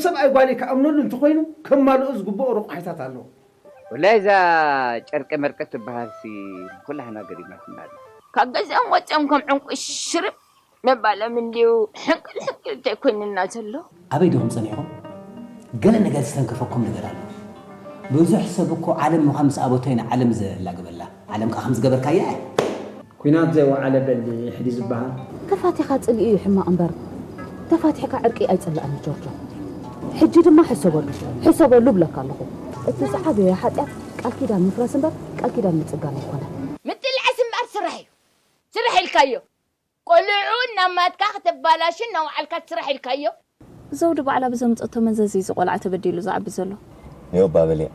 ሰብኣይ ጓለይ ክኣምነሉ እንተኾይኑ ከማልኦ ዝግብኦ ረቑሒታት ኣለዎ። ወላሂ እዛ ጨርቀ መርቀ ትበሃል ሲ ኩላህና ገሪማትና ኣላ። ካብ ገዝኦም ወፂኦም ከም ዕንቁ ሽርብ ምባሎም እንድዩ ሕንቅል ሕንቅል እንተይኮይኑና ዘሎ። ኣበይ ዲኹም ጸኒሕኩም? ገለ ነገር ዝተንከፈኩም ነገር ኣሎ። ብዙሕ ሰብ እኮ ዓለም ምዃን ምስ ኣበቶ ኢና ዓለም ዘላግበላ። ዓለም ከኣ ከም ዝገበርካያ እያ። ኲናት ዘይወዓለ በሊሕ ድዩ ዝበሃል? ተፋቲኻ ጽልኢ እዩ ሕማቕ እምበር፣ ተፋቲሕካ ዕርቂ ኣይጽላእን ጆርጆ። ሕጂ ድማ ሕሰበሉ፣ ሕሰበሉ እብለካ ኣለኹ። እቲ ዝዓበየ ሓጢኣት ቃል ኪዳን ምፍራስ እምበር ቃል ኪዳን ምጽጋን ኣይኮነን። ምጥልዓስ እምበኣር ስራሕ እዩ። ስራሕ ኢልካዮ። ቆልዑ እናማትካ ክተባላሹ እናወዓልካ ትስራሕ ኢልካዮ። ዘውዲ ባዕላ ብዘምጸቶ መዘዝ እዩ እዚ ቆልዓ ተበዲሉ ዝዓቢ ዘሎ። ኒዮ ባበልያ፣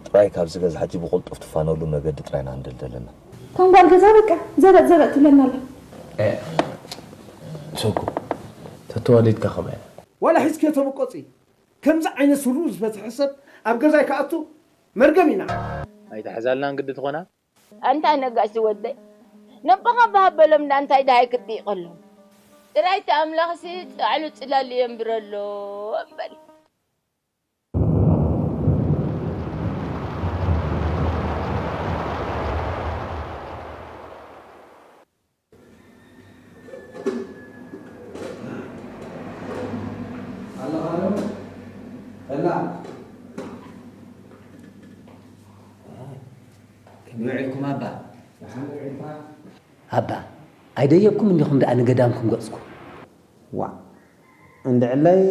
ጥራይ ካብዚ ገዛ ሕጂ ብቕልጡፍ ትፋነሉ መገዲ ጥራይ ኢና ንደልደለና። ከም ጓል ገዛ በቃ ዘበጥ ዘበጥ ትብለና ኣላ። እ፣ ሰጉ፣ ተተዋሊድካ ከመይ? ዋላ ሒዝክዮ ተመቆጺ። ከምዚ ዓይነት ስሩኡ ዝፈትሐ ሰብ ኣብ ገዛይ ክኣቱ መርገም ኢና። ኣይትሕዛልናን ግዲ ትኾና? ኣንታ ነጋሲ ወደይ፣ ነቦኻ ብሃበሎም ዳ እንታይ ደሃይ ክጥይቐሎም? ጥራይ እቲ ኣምላኽሲ ጻዕሉ ጽላል የንብረሎም በል። ኣለኻ ዶ? በላ። ከመይ ውዒልኩም ኣባ? ደሓን ውዒልካ? ኣባ፣ ኣይደየብኩም እንዲኹም ደኣ ንገዳምኩም ገጽኩም? ዋእ፣ እንድዕለይ፣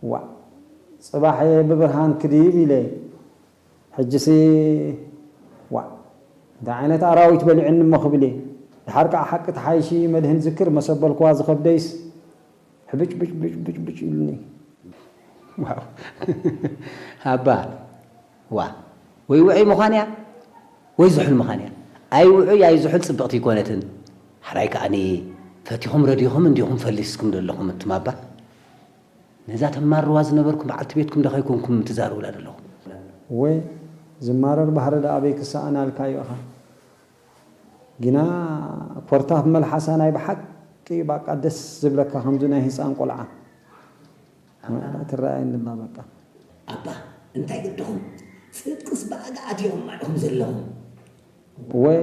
ዋእ፣ ጽባሕ እየ ብብርሃን ክድይብ ኢለ። ሕጅሲ፣ ዋእ፣ እንታይ ዓይነት ኣራዊት በሊዑኒ እሞ ክብል እየ። ደሓር ከኣ ሓቂ ተሓይሺ መድህን ዝክር መሰበልኩዋ ዝኸብደይስ። ሕብጭ ብጭ ብጭ ብጭ ብጭ ኢሉኒ። ዋው። ኣባ፣ ዋ፣ ወይ ውዑይ ምዃን እያ፣ ወይ ዝሑል ምዃን እያ። ኣይ ውዑይ ኣይ ዝሑል ጽብቕቲ ኣይኮነትን። ሓራይ ከኣኒ ፈቲኹም ረዲኹም እንዲኹም ፈሊስኩም ዘለኹም እትም ኣባ። ነዛ ተማርዋ ዝነበርኩም በዓልቲ ቤትኩም ዶ ከይኮንኩም ትዛረቡላ ዘለኹም? ወይ ዝማረር ባህሪ ደኣ ኣበይ ክሰኣናልካ እዩ ኢኻ። ግና ኮርታፍ መልሓሳ ናይ ብሓቂ ባቃ ደስ ዝብለካ ከምዚ ናይ ህፃን ቆልዓ። ኣባ። ትረኣየኒ ኣላ በቃ። ኣባ፣ እንታይ ግድኹም? ጽድቅስ ብኣጋ ኣቲኹም ማዕኹም ዘለኹም። ወይ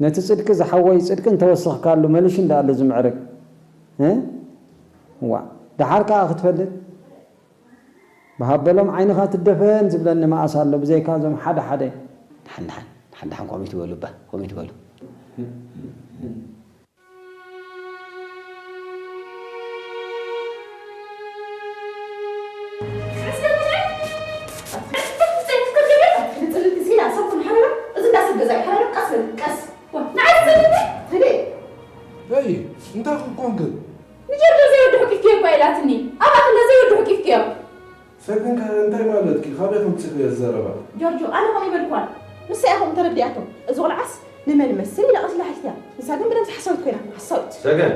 ነቲ ጽድቂ ዝሓወይ ጽድቂ እንተወሰኽካሉ መሊሹ እንዳኣለ ዝምዕርግ። እ? ዋ፣ ደሓር ከኣ ክትፈልጥ። ብሃበሎም ዓይንኻ ትደፈን ዝብለኒ መኣስ ኣሎ፣ ብዘይካ እዞም ሓደ ሓደ። ደሓን፣ ደሓን፣ ደሓን፣ ደሓን፣ ከምኡ ይትበሉ እባ፣ ከምኡ ይትበሉ። ሄይ፣ እንታይ ኮንክ? ንጀርጆ ዘይወዲ ሕቂፍክዮ እኮ ኢላትኒ። ኣብኣ ክንዳ ዘይወዲ ሕቂፍክዮ። ሰግን ከ እንታይ ማለትኪ? ካበይ ከምጽእክዮ እዚ ዘረባ? ጆርጆ፣ ኣነ ከምኡ ኣይበልኩዋን። ንሳ እያ ከምኡ ተረዲኣቶ። እዚ ቆልዓስ ንመን ይመስል ኢላ ቀቲላ ሓቲታ። ንሳ ግን ብደምሲ ሓሳዊት ኮይና። ሓሳዊት። ሰገን፣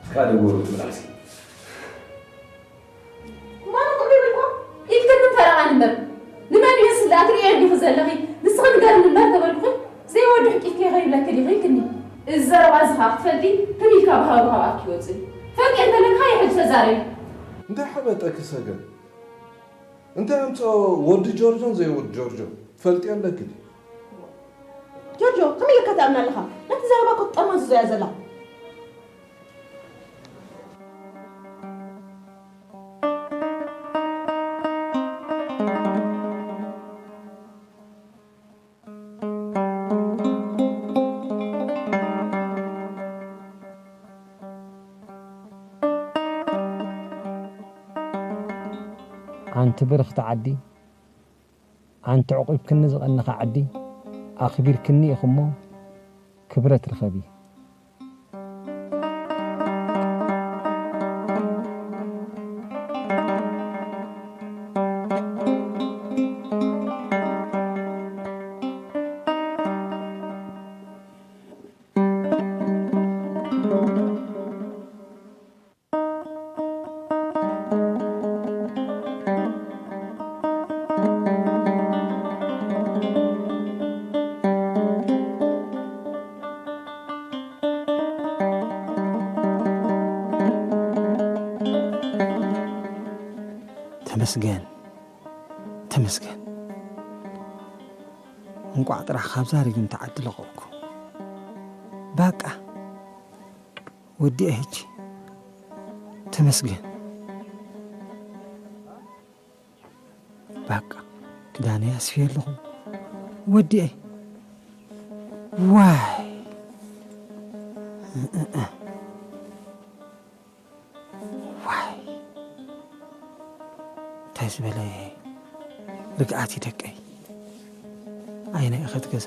እስካ ደጎሉ ትብላሲ። እሞ ኣነ ከምኡ ኣይበልኩዋን። ኢልክኒ ፈረቓ ንበር። ንመን ይመስል ደኣ ትርእዮ ዲኺ ዘለኺ? ንስኺ ንገርኒ እምበር ተበልኩኺ። ዘይወዲ ሕቂፍኪ ከይብለኪ ዲኺ ኢልክኒ። እዚ ዘረባ እዚ ኸኣ ክትፈልጢ ከመይ ኢልካ ብሃዋህው ኣብኪ ይወጽእ? ፈልጢ እንተለካ የሕድ ተዛረቢ። እንታይ ሓበጠኪ ሰገን? እንታይ ኣምጽኦ ወዲ ጆርጆን ዘይወዲ ጆርጆ ትፈልጥዮ ኣለኪ ድዩ? ጆርጆ፣ ከመይ ጌርካ ትኣምና ኣለኻ? ነቲ ዘረባ እኮ ትጠማዝዞ እያ ዘላ። ኣንቲ ብርኽቲ ዓዲ፣ ኣንቲ ዕቑብክኒ ዝቐነኻ ዓዲ፣ ኣኽቢርክኒ ኢኹሞ ክብረት ርኸቢ። ተመስገን፣ ተመስገን። እንቋዕ ጥራሕ ካብዛ ርግምቲ ዓዲ ለቐቕኩ። ባቃ፣ ወዲኤ ሕጂ። ተመስገን። ባቃ፣ ክዳነይ ኣስፍየ ኣለኹ። ወዲኤ። ዋይ። ዋይ፣ እንታይ ዝበለ ርግኣት እዩ ደቀይ። ኣየናይ እኸት ገዛ?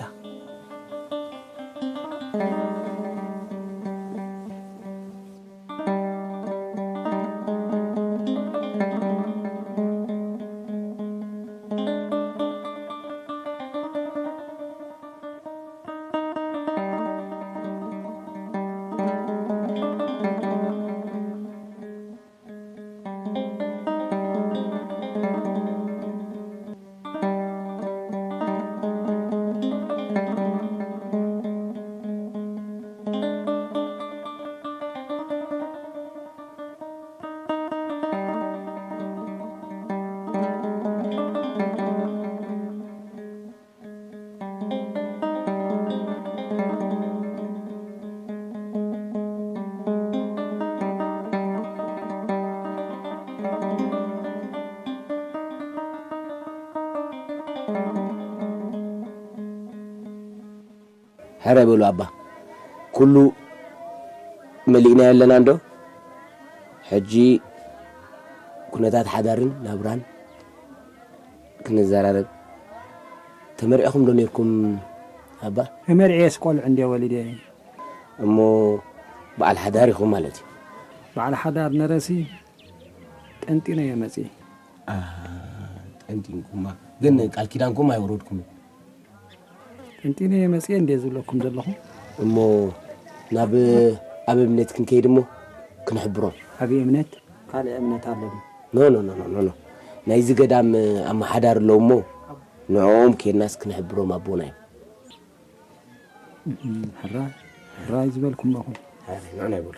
ሕረ በሉ ኣባ፣ ኩሉ መሊእናዮ ኣለና እንዶ? ሕጂ ኩነታት ሓዳርን ናብራን ክንዘራረብ። ተመርዒኹም ዶ ነይርኩም ኣባ? ተመርዕየስ ቆልዑ እንድየ ወሊደ። እሞ በዓል ሓዳር ኢኹም ማለት እዩ? በዓል ሓዳር ነረሲ ጠንጢነ እየ መፅየ። ኣሃ፣ ጠንጢንኩማ። ግን ቃል ኪዳንኩም ኣይወረድኩምን። ጠንጢነ እየ መፅየ እንድየ ዝብለኩም ዘለኹ። እሞ ናብ ኣብ እምነት ክንከይድ እሞ ክንሕብሮም። ኣብ እምነት? ካልእ እምነት ኣሎ ድዩ? ኖ፣ ኖ፣ ኖ፣ ኖ፣ ኖ፣ ኖ። ናይዚ ገዳም ኣመሓዳሪ ኣለዉ እሞ ንዕኦም ኬድናስ ክንሕብሮም ኣቦና እዮም። እም፣ ሕራይ፣ ሕራይ ዝበልኩም ኣለኹም። ሕራይ፣ ንዕና ይበሉ።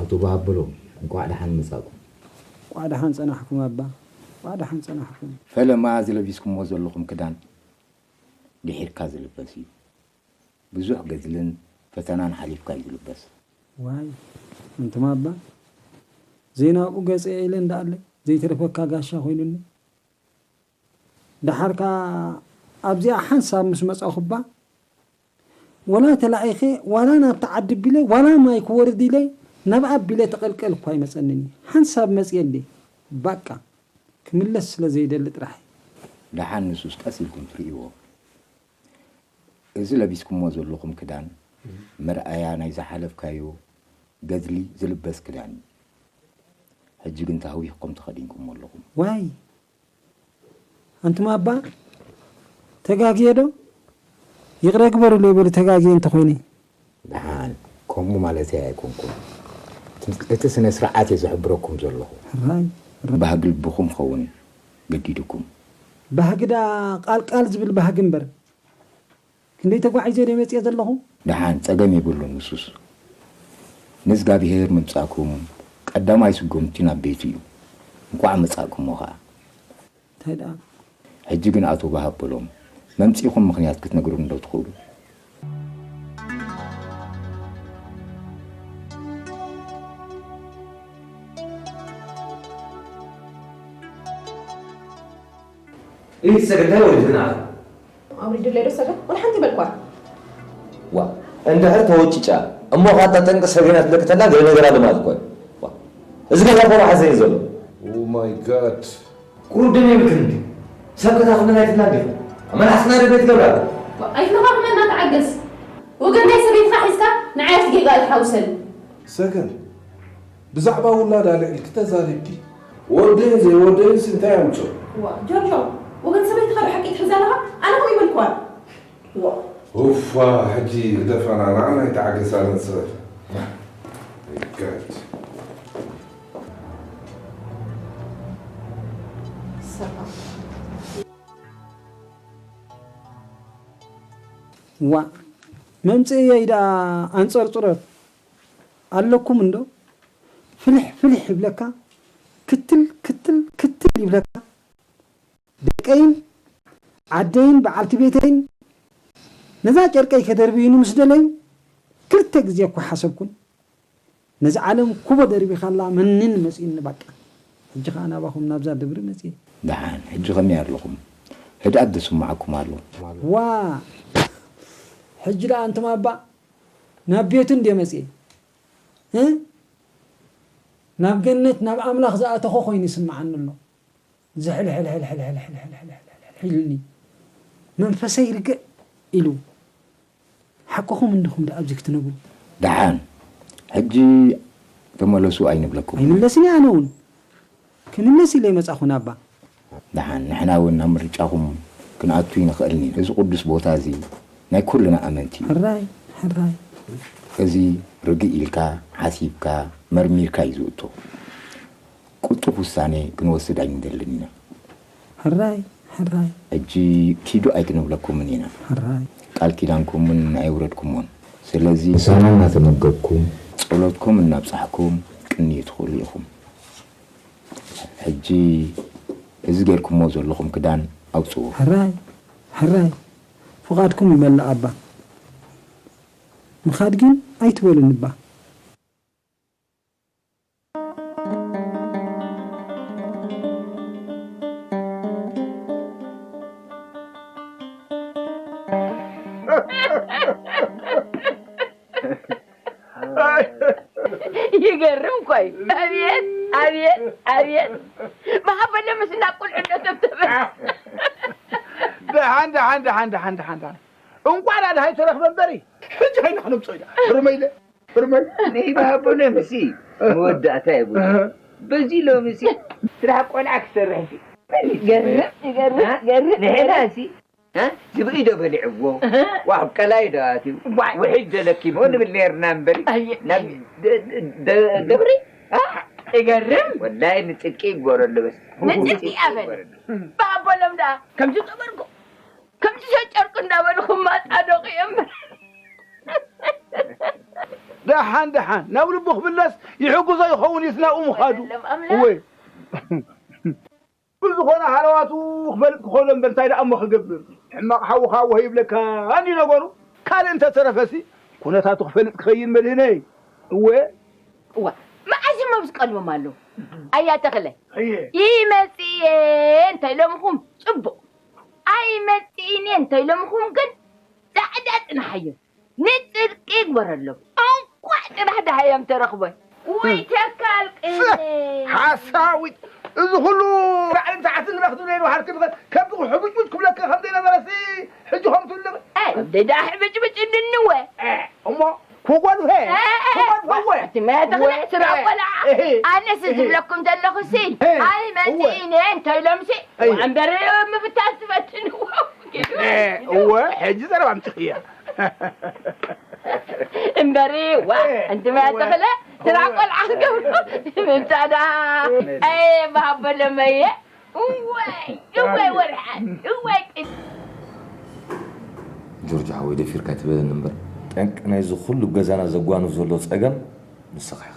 ኣቶ በሃብሎም፣ እንቋዕ ደሓን መጻእኩም። እንቋዕ ደሓን ጸናሕኩም ኣባ፣ እንቋዕ ደሓን ጸናሕኩም። ፈለማ እዚ ለቢስኩምዎ ዘለኹም ክዳን ድሒርካ ዝልበስ እዩ። ብዙሕ ገድልን ፈተናን ሓሊፍካ እዩ ዝልበስ። ዋይ፣ ኣንቱም ኣባ፣ ዘይናብኡ ገጸ ኢለ እንዳኣለ ዘይተርፈካ ጋሻ ኮይኑኒ። ደሓር ከኣ ኣብዚኣ ሓንሳብ ምስ መጻኹባ፣ ወላ ተላኢኸ፣ ዋላ ናብቲ ዓዲ ኣቢለ፣ ዋላ ማይ ክወርድ ኢለ፣ ናብኣ ኣቢለ ተቐልቀል እኳ ኣይመጸንን እዩ። ሓንሳብ መጽየለይ፣ ባቃ፣ ክምለስ ስለ ዘይደሊ ጥራሕ። ደሓን ንሱስ ቀስ ኢልኩም ትርእይዎ። እዚ ለቢስኩሞ ዘለኹም ክዳን መርኣያ ናይ ዝሓለፍካዮ ገድሊ ዝልበስ ክዳን እዩ። ሕጂ ግን ተሃዊኽኩም ተኸዲንኩሞ ኣለኹም። ዋይ! ኣንቱም ኣባ፣ ተጋግየ ዶ? ይቕረ ግበሩለይ በሉ፣ ተጋግየ እንተኾይነ። ደሓን፣ ከምኡ ማለተይ ኣይኮንኩን። እቲ፣ እቲ ስነ ስርዓት እየ ዝሕብረኩም ዘለኹ። ሕራይ፣ ሕራይ። ባህጊ ልብኹም ኸውን ገዲዱኩም። ባህጊ ደኣ ቃል ቃል ዝብል ባህጊ እምበር። ክንደይ ተጓዒዘ ድየ መጽየ ዘለኹ? ደሓን፣ ጸገም የብሉን ንሱስ። ንእዝጋብሄር ምምጻእኩም ቀዳማይ ስጉምቲ ናብ ቤቱ እዩ። እንቋዕ መጻእኩሞ ኸኣ። እንታይ ደኣ? ሕጂ ግን ኣቶ በሃብ በሎም፣ መምጺእኹም ምኽንያት ክትነግሩኒ ዶ ትኽእሉ? ኢድ ሰገድ እንታይ ወሪድና? ኣውሪድለይ ዶ ሰገን? ወላ ሓንቲ በልኳ። ዋ እንድሕር ተወጭጫ እሞ ካታ ጠንቂ ሰገን እያ ትብለኪ ተላ ገለ ነገር ኣሎ ማለት እኮ እዩ። ዋ እዚ ገዛ እኮ ሓዘን እዩ ዘሎ። Oh my God. ቁሩብ ደም ይብልክን እንዲ ሰብ ከታኽልና ኣይትብላ እንዲ መላሕስና ደገ ትገብራ። ኣይትነኻኽመና ተዓገስ። ወገን ናይ ሰበይትኻ ሒዝካ ንዓይ ኣቲ ጌጋ ኣይትሓውሰኒ። ሰገን ብዛዕባ ውላድ ኣልዒልኪ ተዛሪብኪ? ወደይን ዘይወደይንስ እንታይ ኣምፅኦ? ዋ ጆርጆ ወገን ሰበይትኻ ብሓቂ ትሕዛ ኣለኻ? ኣነ ከምኡ ይበልክዋ። ዋ ኡፋ ሕጂ ግደፋና ንዓና ይተዓገሳለን ስበል። God. ዋእ መምፅእየይ ደኣ ኣንፀርፅሮት ኣለኩም እንዶ ፍልሕ ፍልሕ ይብለካ ክትል ክትል ክትል ይብለካ ደቀይን ዓደይን በዓልቲ ቤተይን ነዛ ጨርቀይ ከደርብዩኒ ምስ ደለዩ ክልተ ግዜ እኳ ሓሰብኩን ነዚ ዓለም ኩቦ ደርቢኻላ መንን መፂኡኒ ባቃ ሕጂ ከዓ ናባኹም ናብዛ ድብሪ መፅየ ደሓን ሕጂ ከመይ ኣለኹም? ህድኣት ዝስምዓኩም ኣሎ? ዋ ሕጂ ደኣ ኣንቱም ኣባ ናብ ቤቱ እንድየ መፅየ እ ናብ ገነት ናብ ኣምላኽ ዝኣተኹ ኮይኑ ይስምዓኒ ኣሎ ዝሕልሕልሕልሕልሕልሕልሕልሕልሕልኒ መንፈሰይ ርግእ ኢሉ ሓቅኹም እንዲኹም ደኣ ኣብዚ ክትነግሩ ደሓን ሕጂ ተመለሱ ኣይንብለኩም ኣይምለስን እየ ኣነ እውን ክንምለስ ኢለ ይመጻኹ ናባ ደሓን ንሕና እውን ናብ ምርጫኹም ክንኣቱ ይንኽእልን ኢና እዚ ቅዱስ ቦታ እዚ ናይ ኩልና ኣመንቲ እዩ ሕራይ ሕራይ እዚ ርግእ ኢልካ ሓሲብካ መርሚርካ እዩ ዝእቶ ቁልጡፍ ውሳኔ ክንወስድ ኣይንደልን ኢና። ሕራይ ሕራይ። ሕጂ ኪዱ ኣይክንብለኩምን ኢና። ሕራይ። ቃል ኪዳንኩምን ኣየውረድኩሞን። ስለዚ ምሳና እናተመገብኩም ጸሎትኩም እናብጻሕኩም ክትቅንዩ ትኽእሉ ኢኹም። ሕጂ እዚ ጌርኩሞ ዘለኹም ክዳን ኣውጽኡ። ሕራይ ሕራይ። ፍቓድኩም ይመልእ ኣባ። ምኻድ ግን ኣይትበሉኒ እባ። ይገርም እኮ እዩ። ኣብየት ኣብየት ኣብየት ብሃበለ ምስ እንዳ ቁልዕነቶም ተመልሰ። ደሓን ደሓን ደሓን ደሓን ደሓን ደሓን እንቋዕ ደኣ ደሃይ ተረኽበ እምበሪ ሕጂ ኸይና ክነምፅኦ ኢና። ርመይለ ርመይ ንኢባሃቦ ነምሲ መወዳእታ የብሉ። በዚ ሎምሲ ስራሕ ቆልዓ ክሰርሕ ሲ ገርም ገርም ገርም ንሕና ሲ ዝብኢ ዶ በሊዕዎ ዋብ ቀላይ ዶ ኣትዩ ውሒድ ዶ ለኪሞ ንብል ነርና እምበሪ ናብ ደብሪ ይገርም ወላይ ንፅድቂ ይግበረሉ በስ ንፅድቂ ኣበል ብኣቦሎም ደኣ ከምዚ ገበርኩ ከምዚ ሰብ ጨርቂ እንዳበሉ ክማጣ ዶቂ እዮም ደሓን ደሓን ናብ ልቡ ክምለስ ይሕግዞ ይኸውን እዩ ናብኡ ምኻዱ እወ ብዝኾነ ሃለዋቱ ክፈልጥ ክኾኖ እምበር እንታይ ደኣ እሞ ክገብር ሕማቕ ሓውኻ ወህ ይብለካ እንዲ ነገሩ ካልእ እንተተረፈሲ ኩነታቱ ክፈልጥ ክኸይድ መድህነይ እወ እዋ መዓዝ እሞ ብዝቀልቦም ኣለዉ ኣያ ተኽለ ይመፅእ እየ እንተኢሎምኹም ፅቡቕ ኣይመፅእን እየ እንተኢሎምኹም ግን ፃዕዳ ፅንሓዮ ንፅድቂ ይግበረሎም እንኳዕ ጥራሕ ደሃዮም ተረኽቦ ወይ ተካል ቅነ ሓሳዊት እዚ ኩሉ ራዕልን ሰዓትን ንረኽቱ ነይሩ ሃርክብ ከብዚ ሕብጭብጭ ክብለካ ከም ዘይነበረሲ ሕጂ ከም ትብልቕ ደዳ ሕብጭብጭ ድንወ እሞ ክጎድፈ እቲ መተኽለ ስራ ቆልዓ ኣነስ ዝብለኩም ዘለኹሲ ኣይመፅእን እየ እንተኢሎምሲ እምበር ምፍታን ትፈትንዎ እወ ሕጂ ዘረባ ኣምፅኽያ እምበሪ ዋ እንቲ መያ ተኽለ ስራሕ ቆልዓ ክገብሩ ምምፃእ ደኣ ኣየ ብሃቦ ለመየ እዋይ እዋይ ወርሓት እዋይ ቅድ ጆርጅ ሓወይ ደፊርካ ትበለኒ እምበር ጠንቂ ናይዚ ኩሉ ገዛና ዘጓንፍ ዘሎ ፀገም ንስኻ ኢኻ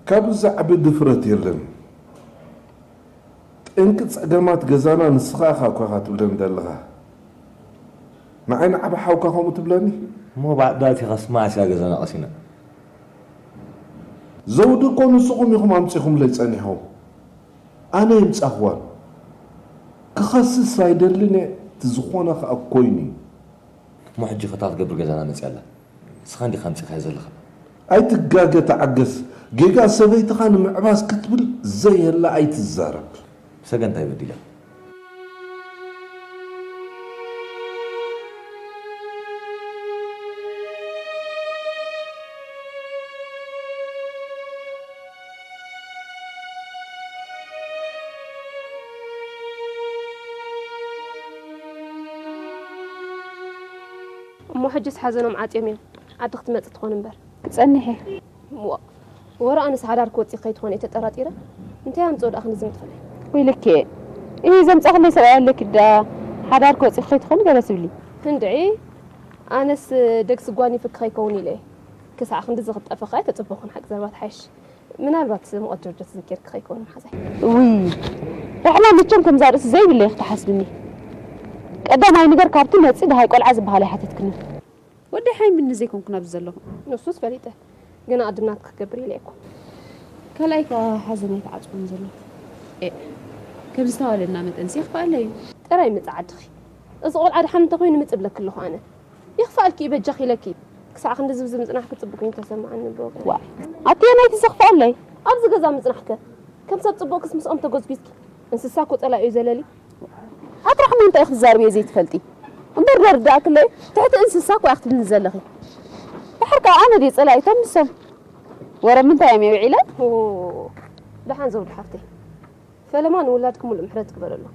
ካብ ዛዕቢ ድፍረት የለን ጠንቂ ጸገማት ገዛና ንስኻ ኢኻ እኮ ኢኻ ትብለኒ ዘለኻ። ንዓይ ንዓቢ ሓውካ ከምኡ ትብለኒ? እሞ ባዕዳ ኣቲኻስ መዓስ እያ ገዛና ቀሲና? ዘውዲ እኮ ንስኹም ኢኹም ኣምጺኹምለይ ጸኒሕኩም። ኣነ የምጻኽዋን። ክኸስስ ኣይደልን እየ፣ እቲ ዝኾነ ከኣ ኮይኑ እዩ። እሞ ሕጂ ከ እንታይ ክትገብር ገዛና መጺኣ ኣላ? ንስኻ እንዲኻ ኣምጺኻዮ ዘለኻ። ኣይትጋገ፣ ተዓገስ። ጌጋ ሰበይትኻ ንምዕባስ ክትብል ዘየላ ኣይትዛረብ። ሰገን እንታይ በዲላ? እሞ ሕጅስ ሓዘኖም ዓጽዮም እዮም። ዓዲ ክትመጽእ ትኾን እምበር። ክጸንሕ እየ። እሞ ወረ ኣነስ ሓዳር ክወጽእ ከይትኾን እየ ተጠራጢረ። እንታይ ኣምጽኦ ደኣ ክንዝም ትኽእል? ወይ ልክየ። እሂ ዘምጻኽለይ ሰብኣይ ኣለኪ ደኣ ሓዳር ክወጽእ ከይትኾን ገለ ትብሊ። እንድዒ ኣነስ ደግ ስጓኒፍክ ከይከውን ኢለ እየ። ክሳዕ ክንድዚ ክትጠፍእ ከኣ ተጽብኹን ሓቂ ዘረባ ትሓይሽ። ምናልባት ሙቐት ጆርጆ ተዘኪርኪ ከይከውን መሓዛይ። ውይ፣ ራሕማ መቸም ከምዛ ርእሲ ዘይብለይ ክትሓስብኒ። ቀዳማይ ነገር ካብቲ መጺ ደሃይ ቆልዓ ዝበሃል ኣይሓተትክንን። ወዲ ሓይምኒ ዘይኮንኩ ናብዚ ዘለኹ። ንሱስ ፈሊጠ። ግን ኣድናት ክገብር ኢለ እኮ። ካልኣይ ከኣ ሓዘን ኣይተዓጽወን ዘሎ። ኤ፣ ከም ዝተዋለድና መጠንሲ ይኽፍኣለይ እዩ። ጥራይ ምጽእ ዓድኺ። እዚ ቆልዓ ደሓን እንተኾይኑ ምጽእ እብለኪ ኣለኹ ኣነ። ይኽፍኣልኪ እዩ በጃኺ ኢለኪ። ክሳዕ ክንዲ ዝብዚ ምጽናሕኪ ጽቡቕ እዩ ተሰማዓኒ ብወገነይ። ዋ፣ ኣቲ ኣየናይቲ ዘኽፍኣለይ? ኣብዚ ገዛ ምጽናሕከ? ከም ሰብ ጽቡቕክስ ምስኦም ተጎዝጒዝኪ? እንስሳ እኮ ጸላኢ እዩ ዘለሊ። ኣቲ ራሕማ እንታይ ክትዛረቢ እየ ዘይትፈልጢ? እምበር ዶ ርዳእክለይ? ትሕቲ እንስሳ እኮ እያ ክትብልኒ ዘለኺ። ድሓር ከኣ ኣነ ድየ ጸላኢቶም ንሶም? ወረ ምንታይ እዮም የውዒለ? ኦ፣ ደሓን ዘውዲ ሓፍተይ። ፈለማ ንውላድኪ ሙሉእ ምሕረት ግበረሎም።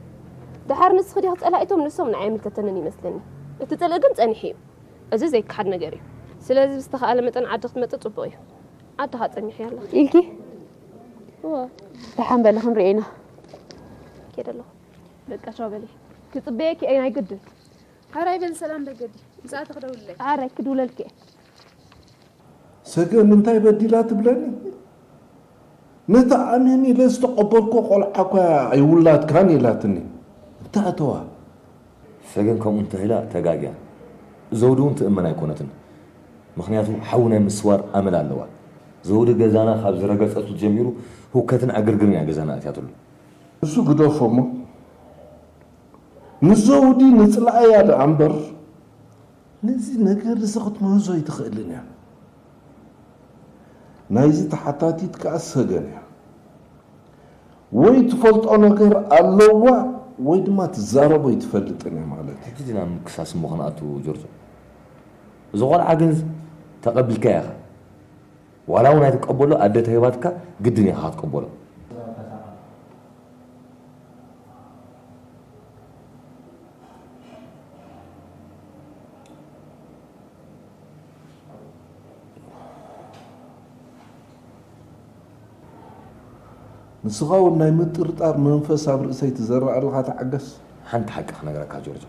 ደሓር ንስኺ ዲኺ ጸላኢቶም ንሶም ንዓይ ኣይምልከተንን ይመስለኒ። እቲ ጽልኢ ግን ጸኒሑ እዩ። እዚ ዘይከሓድ ነገር እዩ። ስለዚ ብዝተኻእለ መጠን ዓዲ ክትመጽእ ጽቡቕ እዩ። ዓድኻ ጸኒሑ ኣለኺ። ኢልኪ? እወ። ደሓን በሊ ክንሪኦ ኢና። ከይደ ኣለኹ። በቃ ቻው በሊ። ክጽበየኪ እየ ናይ ግድን። ሓራይ በሊ ሰላም በገዲ። ምስ ኣተኺ ደውልለይ። ሓራይ ክድውለልኪ እየ። ሰገን እንታይ በዲላ ትብለኒ? ነቲ ኣሜን ኢለ ዝተቐበልኩ ቆልዓ እኳ ኣይውላድካን ኢላትኒ። እንታይ ኣተዋ? ሰገን ከምኡ እንተኢላ ተጋግያ። ዘውዲ እውን ትእመን ኣይኮነትን። ምኽንያቱ ሓዊ ናይ ምስዋር ኣመል ኣለዋ። ዘውዲ ገዛና ካብ ዝረገጸቱ ጀሚሩ ሁከትን ዕግርግርን እያ ገዛና ኣትያትሉ። እሱ ግደፎ እሞ ንዘውዲ ንጽላኣያ ደኣ እምበር ነዚ ነገር እዚ ክትምህዞ ኣይትኽእልን እያ። ናይዚ ተሓታቲት ከኣ ሰገን እያ። ወይ ትፈልጦ ነገር ኣለዋ ወይ ድማ ትዛረቦ ኣይትፈልጥን እያ ማለት እዩ። ሕጂ ዲና ምክሳስ እሞ ክንኣቱ ጆርጆ? እዚ ቆልዓ ግን ተቐቢልካዮ ኢኻ። ዋላ እውን ኣይትቀበሎ፣ ኣደ ተሂባትካ ግድን ኢኻ ክትቀበሎ። ንስኻ እውን ናይ ምጥርጣር መንፈስ ኣብ ርእሰይ ትዘርእ ኣለኻ፣ ተዓገስ። ሓንቲ ሓቂ ክነግረካ ጆርጆ።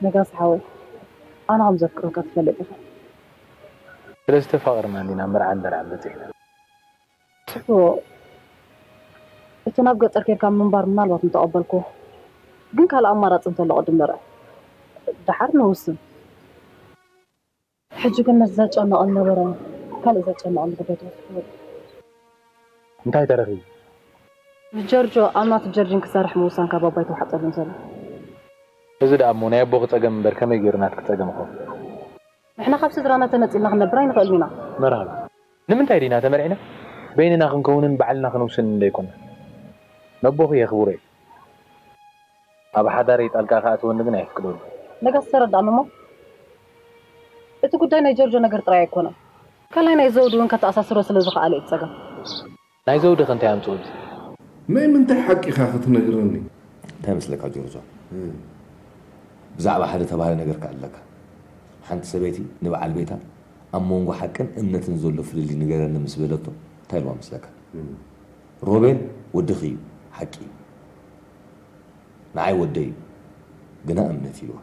ነጋሲ ሓወይ፣ ኣነ ከም ዘፍቅረካ ትፈልጥ ኢኻ። ስለ ዝተፋቐርና እንዲና መርዓን ደርዓን በጺሕና። ትሕቶ፣ እቲ ናብ ገጠር ኬድካ ምንባር ምናልባት ምተቐበልኩ፣ ግን ካልእ ኣማራጺ እንተሎ ቅድም ንርኣ። ደሓር ንውስን። ሕጂ ግን ነቲ ዘጨንቐኒ ነበረ ካልእ ዘጨንቐኒ ጉዳይ ተወሲኹ። እንታይ ተረኺቡ? ጀርጆ ኣብ ናቱ ጀርዲን ክሰርሕ ምውሳን ካብ ኣባይ ተዋሕጠሉ እንተሎ። እዚ ደኣ እሞ ናይ ኣቦኺ ጸገም እምበር ከመይ ገይሩ ናትኪ ጸገም ይኸውን? ንሕና ካብ ስድራና ተነጺልና ክንነብር ኣይንኽእልን ኢና። መርሃባ። ንምንታይ ዲና ተመርዒና? በይንና ክንከውንን ባዕልና ክንውስንን ዶ ኣይኮና? ነቦኺ የኽብሮ እዩ። ኣብ ሓዳረይ ጣልቃ ክኣትወኒ ግን ኣየፍቅደሉን። ነጋሲ ተረድኣኒ እሞ፣ እቲ ጉዳይ ናይ ጆርጆ ነገር ጥራይ ኣይኮነን። ካልኣይ ናይ ዘውዲ እውን ከተኣሳስሮ ስለ ዝኸኣለ እዩ እቲ ጸገም። ናይ ዘውዲ ከ እንታይ ኣምጽኡ? ናይ ምንታይ ሓቂ ኢኻ ክትነግረኒ? እንታይ መስለካ ጆርጆ፣ ብዛዕባ ሓደ ተባሃለ ነገር ከ ኣለካ። ሓንቲ ሰበይቲ ንበዓል ቤታ ኣብ መንጎ ሓቅን እምነትን ዘሎ ፍልልይ ንገረኒ ምስ በለቶ እንታይ ኢልዋ መስለካ? ሮቤል ወድኺ እዩ፣ ሓቂ እዩ። ንዓይ ወደይ እዩ፣ ግና እምነት እዩ ኢልዋ።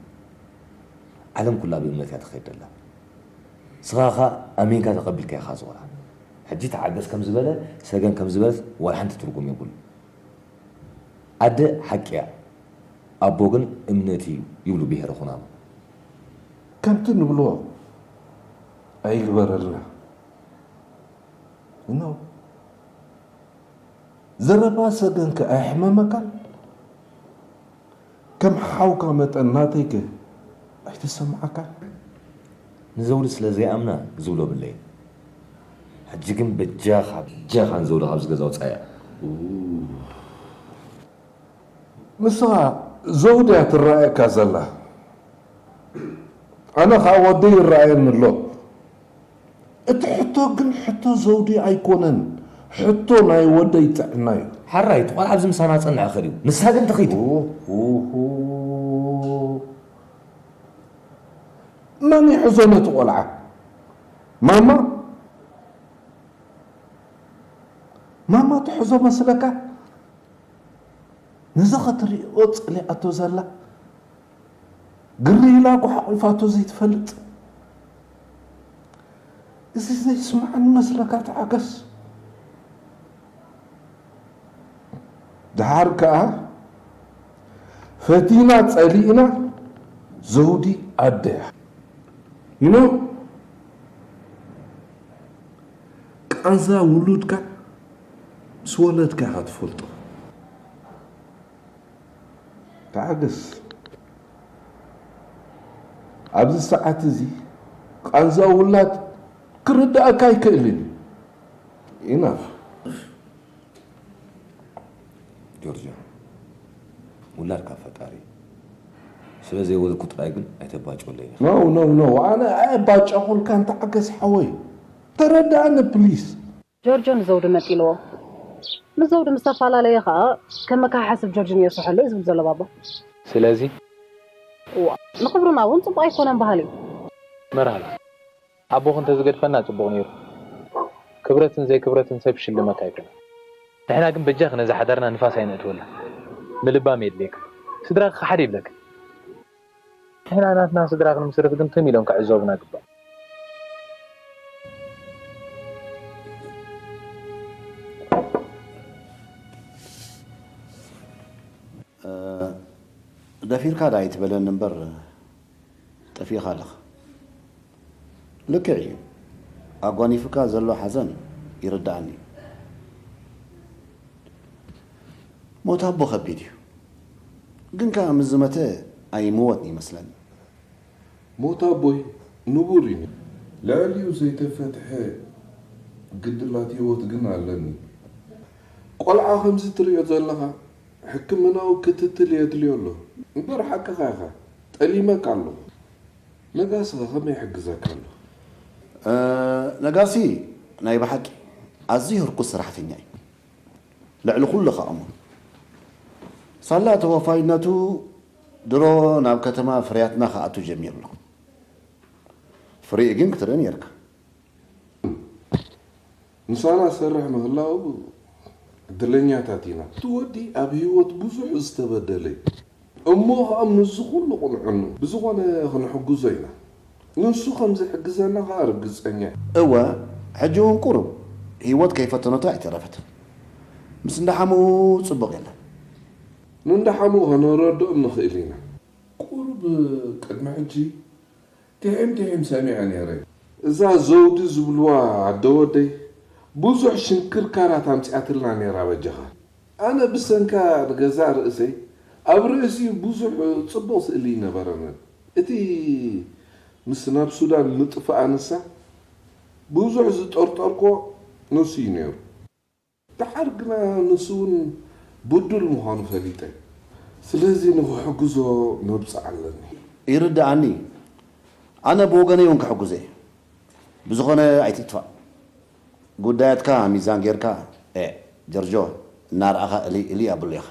ዓለም ኩላ ብእምነት እያ ትኸይድ ዘላ። ንስኻ ኸኣ ኣሚንካ ተቐቢልካዮ ኢኻ እዚ ቆልዓ። ሕጂ ተዓገስ ከም ዝበለ፣ ሰገን ከም ዝበለት ዋላ ሓንቲ ትርጉም የብሉን። ኣደ ሓቂ እያ፣ ኣቦ ግን እምነት እዩ ይብሉ ብሄረ ኩናማ። ከምቲ ንብሎ ኣይግበረልና። እኖ ዘረባ ሰገንከ ኣየሕመመካን? ከም ሓውካ መጠን ናተይከ ኣይተሰምዓካን? ንዘውዲ ስለ ዘይኣምና ዝብሎ ብለይ። ሕጂ ግን በጃኻ በጃኻ ንዘውዲ ካብዚ ገዛ ውጻያ። ንስኻ ዘውዲ እያ ትረኣየካ ዘላ። ኣነ ኸኣ ወደይ ይረኣየኒ ኣሎ። እቲ ሕቶ ግን ሕቶ ዘውዲ ኣይኮነን፣ ሕቶ ናይ ወደይ ጥዕና እዩ። ሓራይ፣ እቲ ቆልዓ ኣብዚ ምሳና ጸንሐ ከድዩ። ንሳ ግን ትኺድ። ኡሁ። መን ይሕዞ ነቲ ቆልዓ? ማማ? ማማ ትሕዞ መስለካ? ነዚ ኸትሪኦ ጸሊኣቶ ዘላ ግሪ ኢላ ጓሓቑፋቶ ዘይትፈልጥ። እዚ ዘይስምዓኒ መስለካ ተዓገስ። ደሓር ከኣ ፈቲና ጸሊእና ዘውዲ ኣደያ። You know? ቃንዛ ውሉድካ ምስ ወለድካ ኢኻ ትፈልጦ። ተዓገስ። ኣብዚ ሰዓት እዚ ቃንዛ ውላድ ክርዳእካ ኣይክእልን እዩ። ኢናፍ። ጆርጆ፣ ውላድ ካብ ፈጣሪ እዩ። ስለ ዘይወለድኩ ጥራይ ግን ኣይተባጭወለይ ኢኻ። No no no ኣነ ኣየባጨኹልካን ተዓገስ ሓወይ። ተረዳእኒ please። ጆርጆ ንዘውዲ መጢልዎ። ምስ ዘውዲ ምስ ተፈላለየ ኸኣ ከም መከሓሓሲ ብ ጆርጅንዮ ይስርሐሉ እዩ ዝብል ዘሎ ባባ። ስለዚ እዋ ንኽብርና እውን ጽቡቕ ኣይኮነን በሃሊ እዩ። መርሃባ ኣቦኺ እንተዝገድፈና ጽቡቕ ነይሩ። ክብረትን ዘይክብረትን ሰብ ይሽልመካ ኣይኮነን። ንሕና ግን በጃኺ ነዛ ሓዳርና ንፋስ ኣይነእትወላ። ምልባም የድልየኪ። ስድራኺ ክሓድ ይብለኪ። ንሕና ናትና ስድራ ክንምስርት ግን ትም ኢሎም ክዕዘቡና ግባእ። ደፊርካ ዳ ኣይትበለኒ እምበር ጠፊእኻ ኣለኻ። ልክዕ እዩ፣ ኣጓኒፉካ ዘሎ ሓዘን ይርድኣኒ እዩ። ሞት ኣቦ ከቢድ እዩ፣ ግን ከኣ ምስ ዝመተ ኣይምወትን ይመስለኒ። ሞት ኣቦይ ንቡር እዩ። ልዕሊኡ ዘይተፈትሐ ግድላት ህይወት ግን ኣለኒ። ቆልዓ ከምዚ ትሪኦ ዘለኻ ሕክምናዊ ክትትል የድልዮ ኣሎ። እምበር ሓቅኻ ኢኻ፣ ጠሊመካ ኣለኹ። ነጋሲ ኸ ከመይ ይሕግዘካ ኣሎ? ነጋሲ ናይ ብሓቂ ኣዝዩ ህርኩስ ሰራሕተኛ እዩ። ልዕሊ ኩሉ ከኣ እሞ ሳላ ተወፋይነቱ ድሮ ናብ ከተማ ፍርያትና ክኣቱ ጀሚሩ ኣሎ። ፍሪኡ ግን ክትርኢ ነይርካ። ምሳና ዝሰርሕ ምህላው ዕድለኛታት ኢና። እቲ ወዲ ኣብ ህይወት ብዙሕ ዝተበደለ እዩ እሞ ኸኣ ምስዚ ኩሉ ቁንዕኑ ብዝኾነ ክንሕግዞ ኢና። ንሱ ከም ዝሕግዘና ኸኣ ርግጸኛ እየ። እወ፣ ሕጂ እውን ቁሩብ ህይወት ከይፈተነቶ ኣይተረፈትን። ምስ እንዳ ሓሙኡ ጽቡቕ የለን። ንእንዳ ሓሙኡ ኸነረድኦም ንኽእል ኢና። ቁሩብ ቅድሚ ሕጂ ቲሒም ቲሒም ሰሚዐ ነይረ። እዛ ዘውዲ ዝብልዋ ኣደ ወደይ ብዙሕ ሽንክርካራት ኣምጺኣትልና ነይራ በጃኻ። ኣነ ብሰንካ ንገዛእ ርእሰይ ኣብ ርእሲኡ ብዙሕ ጽቡቕ ስእሊ ኣይነበረንን። እቲ ምስ ናብ ሱዳን ምጥፍኣ ንሳ ብዙሕ ዝጠርጠርኩዎ ንሱ እዩ ነይሩ። ደሓር ግና ንሱ እውን ብዱል ምዃኑ ፈሊጠ። ስለዚ ንኽሕግዞ መብጽዓ ኣለኒ። ይርድኣኒ። ኣነ ብወገነይ እውን ክሕግዞ እየ። ብዝኾነ ኣይትጥፋእ። ጉዳያትካ ሚዛን ጌርካ፣ ኤ፣ ጀርጆ፣ እናረኣኻ እልይ እልይ ኣብሎ ኢኻ።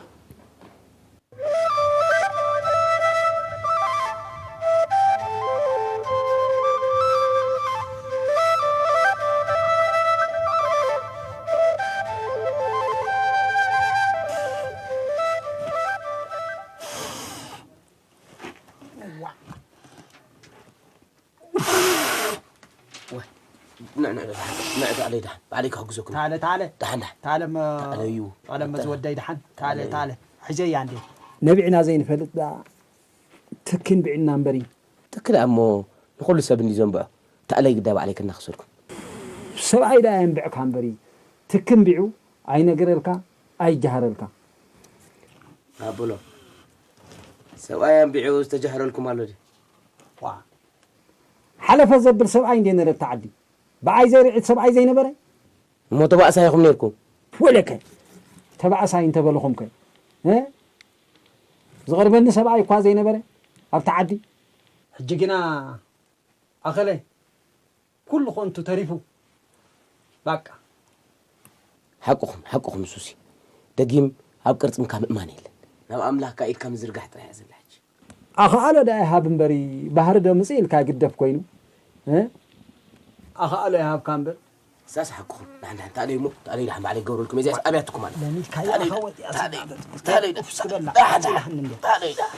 ንዕ ንዕ ንዕ ንዕ ታለይ ደሓን ባዕለይ ክሕግዘኩም። ታለ ታለ ደሓን ደሓን። ታለ መ ታለ እዩ። ታለ መ ዝወደይ ደሓን ታለ ታለ ሕጀያ እንዴ። ነቢዕና ዘይንፈልጥ ደኣ ትኪ እንብዕና እምበሪ። ትኪ ደኣ እሞ ንኹሉ ሰብ እንድዩ ዘንብዖ። ታለይ ግዳ ባዕለይ ከናኽሰልኩም። ሰብኣይ ደኣ የንብዕካ እምበሪ ትኪ እንቢዑ ኣይነግረልካ ኣይጀሃረልካ። ኣቦሎ ሰብኣይ ኣንቢዑ ዝተጀሃረልኩም ኣሎ ድዩ? ሓለፈ ዘብል ሰብኣይ እንዴ ነረ ኣብቲ ዓዲ ብኣይ ዘይርዒት ሰብኣይ ዘይነበረ እሞ ተባእሳይ ኢኹም ነርኩም። ወለከ ተባእሳይ እንተበልኹምከ እ ዝቕርበኒ ሰብኣይ እኳ ዘይነበረ ኣብቲ ዓዲ። ሕጂ ግና ኣኸለ ኩሉ ኾንቱ ተሪፉ ባቃ። ሓቅኹም ሓቅኹም ሱሲ። ደጊም ኣብ ቅርጽምካ ምእማን የለን። ናብ ኣምላኽካ ኢድካ ምዝርጋሕ ጥራሕ እያ ዘላ ሕጂ። ኣኽኣሎ ደኣ ይሃብ እምበሪ ባህሪ ዶ ምጽእ ኢልካ ግደፍ ኮይኑ እ ኣኽኣሎ ይሃብካ እምበር ሳስ ሓቅኹም ንሓንቲ ሓንቲ ታለይ እሞ ታለይ ደሓን ባዕለይ ክገብረልኩም እዚኣስ ኣብያትኩም ኣላ ለሚድካያ ታለይ ዳ- ካወጥ እያ ታለይ ስናገጥ ታለይ ዳ- ኩፍ ስበላ ዳ- ዳ- ጭላሕ እንደ ታለይ ዳ-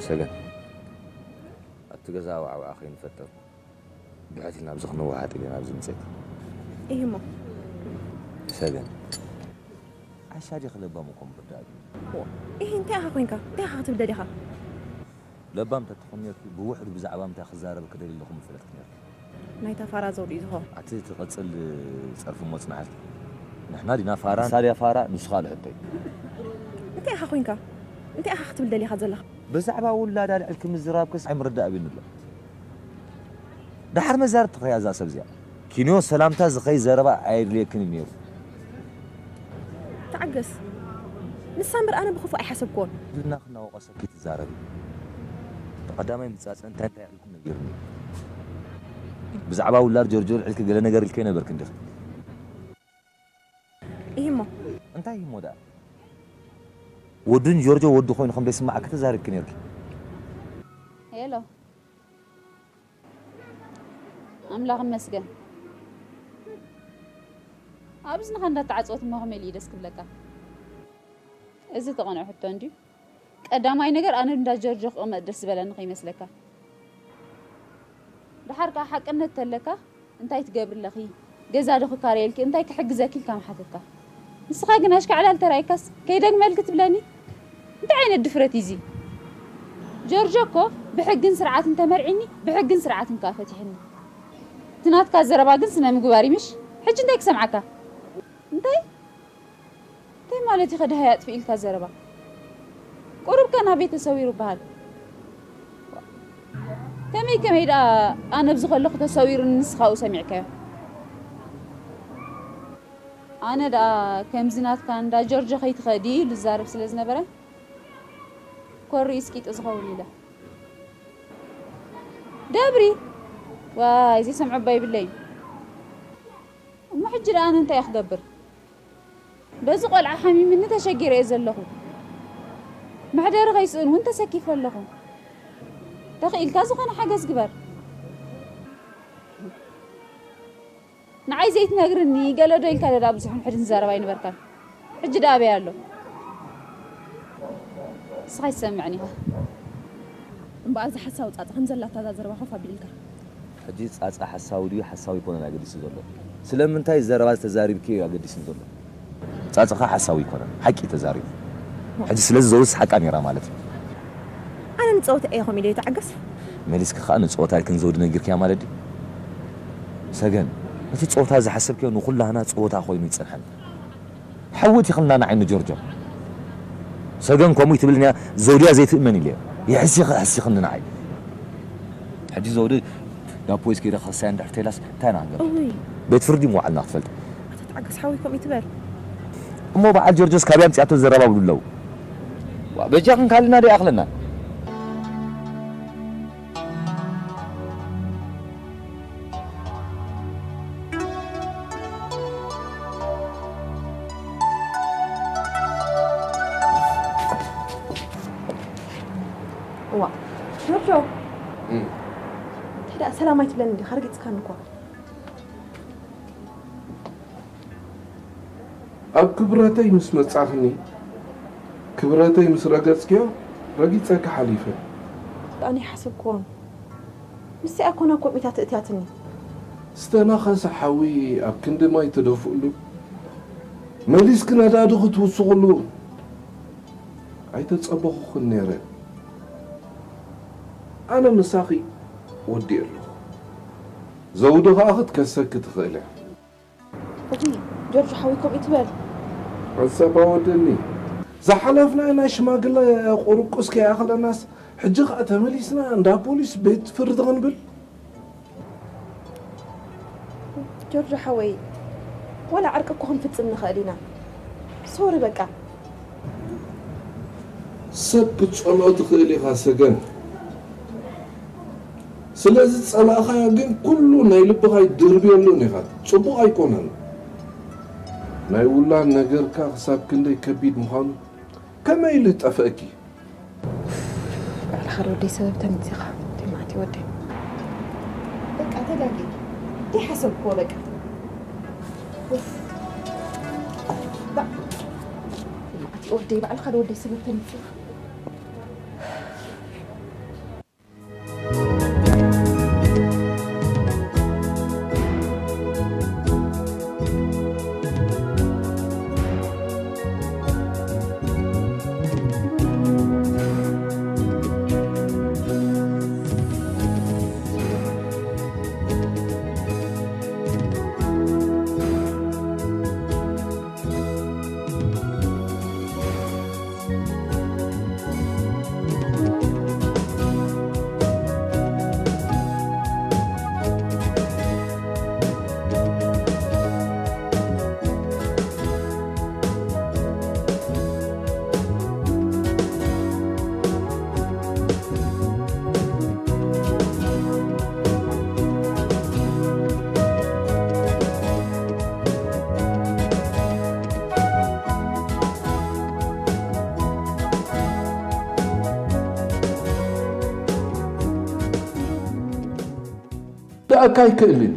ሰገን ኣብቲ ገዛ ዋዕዋዕ ከይንፈጥር ድሕት ኢልና ኣብዚ ክንወሓጥ ኢለ ናብዚ ምፅእት እሂሞ ሰገን ዓሻ ዲኺ ለባም እኮ ምርዳእ እዩ እሂ እንታይ ኢኻ ኮይንካ እንታይ ኢኻ ክትብል ደሊኻ ለባም ተትኾን ነርኪ ብውሕዱ ብዛዕባ ምንታይ ክዛረብ ክደሊ ኣለኹ ምፈለጥክ ነርኪ ናይታ ፋራ ዘውዲ እዩ ዝኾ ኣቲ ትቐጽል ጸርፊ እሞ ጽናሕቲ ንሕና ዲና ፋራ ንሳ ድያ ፋራ ንሱ ካልእ ሕቶ እዩ እንታይ ኢኻ ኮይንካ እንታይ ኢኻ ክትብል ደሊኻ ዘለኻ ብዛዕባ ውላዳ ኣልዕልኪ ምዝራብክስ ኣይምርዳእ ኣብዩኒ ኣሎ ደሓር መዛርብቲ ክሪኣ እዛ ሰብ እዚኣ ኪንዮ ሰላምታ ዝኸይ ዘረባ ኣየድልየክን እዩ ነይሩ ተዓገስ ንሳ እምበር ኣነ ብኽፉእ ኣይሓሰብክዎን ዝና ክናወቐሰኪ ትዛረቢ ብቐዳማይ ምጻጸ እንታይ እንታይ ኢልኩም ነጊርኒ ብዛዕባ ውላድ ጆርጆ ልዕልኪ ገለ ነገር ኢልከ ነበርክ እንዲኺ ኢሂሞ እንታይ ኢሂሞ ደኣ ወዱን ጆርጆ ወዱ ኮይኑ ከም ዘይስማዓኪ ተዛሪብኪ ነርኪ ሄሎ ኣምላኽ ይመስገን ኣብ እዝንኻ እንዳተዓፀወት እሞ ከመይ ኢሉ ደስ ክብለካ እዚ ተቐንዖ ሕቶ እንድዩ ቀዳማይ ነገር ኣነ እንዳ ጀርጆ ክቕመጥ ደስ ዝበለኒ ከይመስለካ ደሓር ከዓ ሓቅነት ተለካ እንታይ ትገብሪ ኣለኺ ገዛ ዶ ክካረየልኪ እንታይ ክሕግዘኪ ኢልካ ምሓተትካ ንስኻ ግን ኣሽካዕላል ተራእይካስ ከይደግመልኪ ትብለኒ እንታይ ዓይነት ድፍረት እዩ እዚ ጆርጆ እኮ ብሕግን ስርዓትን ተመርዒኒ ብሕግን ስርዓትን ከዓ ፈቲሕኒ እቲ ናትካ ዘረባ ግን ስነ ምግባር እዩ ምሽ ሕጂ እንታይ ክሰምዓካ እንታይ እንታይ ማለት ኢኸ ደሃይ ኣጥፍእ ኢልካ ዘረባ ቁሩብ ከ ናበይ ተሰዊሩ በሃል ከመይ ከመይ ደኣ ኣነ ኣብዚ ከለኹ ተሰዊሩ ንስኻኡ ሰሚዕካዮ ኣነ ደኣ ከምዚ ናትካ እንዳ ጆርጆ ከይትኸዲ ኢሉ ዝዛረብ ስለ ዝነበረ ኮሪ እስቂጡ ዝኸውን ኢለ ደብሪ ዋይ ዘይሰምዖ እባ ይብለይን እሞ ሕጂ ደኣ ኣነ እንታይ እየ ክገብር በዚ ቆልዓ ሓሚምኒ ተሸጊረ እየ ዘለኹ መሕደሪ ከይስእን እውን ተሰኪፈ ኣለኹ ተኽኢልካ ዝኾነ ሓገዝ ግበር ንዓይ ዘይትነግርኒ ገለ ዶ ኢልካ ደዳ ብዙሕ ንሕድን ዝዛረብ ኣይንበርካን ሕጂ ደኣ ኣበይ ኣሎ ንስኻ ይሰምዕን ኢኻ እምበኣር እዚ ሓሳዊ ፃፀ ከም ዘላታ እዛ ዘረባ ኮፍ ኣቢልልካ ሕጂ ፃፃ ሓሳዊ ድዩ ሓሳዊ ኣይኮነን ኣገዲሱ ዘሎ ስለምንታይ ዘረባ ዝተዛሪብክዮ እዩ ኣገዲስኒ ዘሎ ፃፅኻ ሓሳዊ ኣይኮነን ሓቂ እዩ ተዛሪቡ ሕጂ ስለዚ ዘውድስ ሓቃ ነይራ ማለት እዩ ኣነ ንፀወታ እየ ኾም ኢለ ይተዓገስ መሊስኪ ከዓ ንፀወታ ኢልክን ዘውዲ ነጊርክያ ማለት ድዩ ሰገን እቲ ፀወታ ዝሓሰብክዮ ንኩላህና ፀወታ ኮይኑ ይፀንሐና ሓዊ ኣቲኽልና ንዓይ ንጆርጆ ሰገን ከምኡ ትብልንያ ዘውድያ ዘይትእመን ኢለ ይሕሲኺ ሕሲኽኒ ንዓይ ሕጂ ዘውዲ ናብ ፖሊስ ከይደ ክኸሰያ እንድሕር ተይላስ እንታይ ኢና ክንገብር ቤት ፍርዲ ምውዓልና ክትፈልጥ ኣታ ተዓገስ ሓወይ ከምኡ ይትበል እሞ በዓል ጆርጆስ ካበይ ኣምፂኣቶ ዘረባብሉ ኣለዉ በጃኽን ካልእና ደይኣኽለና ጆ፣ እንታይ ደኣ ሰላም ኣይትብለኒ ዲኻ? ረጊጽካኒ እኮ። ኣብ ክብረተይ ምስ መጻኽኒ፣ ክብረተይ ምስ ረገጽክዮ፣ ረጊጸኪ ሓሊፈ። ኣነ ኣይሓሰብክዎን። ንስኣ እኮ ናብ ኮሚታት እትያትኒ። ዝተናኸሰ ሓዊ ኣብ ክንዲ ማይ ትደፍእሉ፣ መሊስኪ ነዳዲ ክትውስኽሉ ኣይተጸበኹኽን ነይረ። ኣነ ምሳኺ ወዲኤ ኣለኹ። ዘውዲ ኸኣ ክትከሰኪ ትኽእል እያ። እቲ ጆርጆ ሓወይ ከምኡ ትበል። ሓሳብ ኣወደኒ። ዝሓለፍናዮ ናይ ሽማግለ ቁርቁስ ከይኣኽለናስ፣ ሕጂ ኸኣ ተመሊስና እንዳ ፖሊስ ቤት ፍርዲ ክንብል? ጆርጆ ሓወይ፣ ዋላ ዕርቂ እኮ ክንፍጽም ንኽእል ኢና። ሶሪ በቃ። ሰብ ክትጸልኦ ትኽእል ኢኻ ሰገን። ስለዚ ዝጸላእኻዮ ግን ኩሉ ናይ ልብኻ ኣይትድርብየሉን ኢኻ። ጽቡቕ ኣይኮነን። ናይ ውላድ ነገርካ ክሳብ ክንደይ ከቢድ ምዃኑ ከመይ ኢሉ ይጠፍአኪ? ባዕልኻ ዶ ወደይ ሰበብ ተምጺኻ? ቲማቲ ወደይ። በቃ ተጋጊ። ዘይሓሰብክዎ በቃ። ኡፍ። ባ-፣ ቲማቲ ወደይ፣ ባዕልኻ ዶ ወደይ ሰበብ ተምጺኻ? ደኣካ ኣይክእልን እዩ።